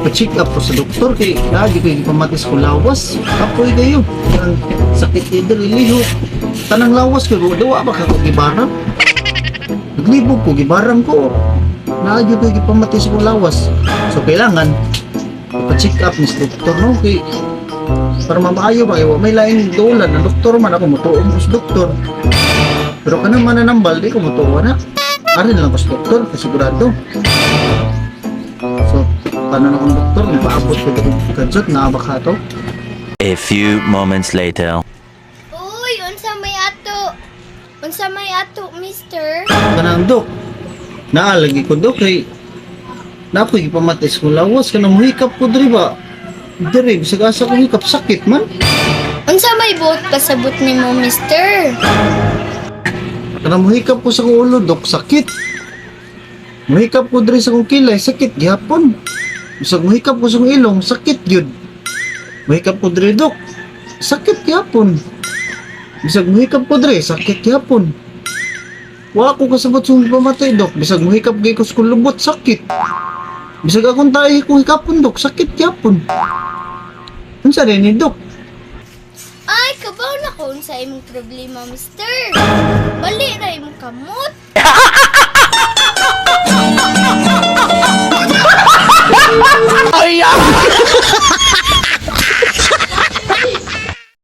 Pa-check up ko sa doktor kay lagi ko gipamatis ko lawas. Kapoy kayo. Ang sakit either ilihok. Tanang lawas ko, duwa ba ka ko gibarang? Naglibog ko, gibarang ko. Naadyo ko gipamatis ko lawas. So kailangan pa-check up ni sa doktor, no, kay para mamaayo ba kay wa may laing dolan ang doktor man ako mutuon ko sa doktor. Pero kanang mananambal, di ko mutuo na. Ari na lang ko sa doktor, kasigurado. So, paano na kong doktor, napaabot ko itong kadsot, naabak to. A few moments later. Uy, unsa may ato? Unsa may ato, mister? Kanang dok, naalagi ko, dok, kay napoy gipamatis ko lawas, kanang muhikap ko diri ba? Diri, bisag asa ko hikap, sakit man. Unsa may buot pasabot nimo, mister? Kanang muhikap ko sa akong ulo, dok, sakit. Muhikap ko diri sa akong kilay, sakit gihapon. Bisag muhikap ko sa akong ilong, sakit gyud. Muhikap ko diri, dok, sakit gihapon. Bisag muhikap ko diri, sakit gihapon. Wa ko kasabot sa akong pamatay, dok. Bisag muhikap gyud ko sa akong lubot, sakit. Bisag akong tahi kong hikapon, dok, sakit gihapon. Unsa rin ni, dok? Ay, kabaw na ko unsa imong problema, mister. Bali ra imong kamot.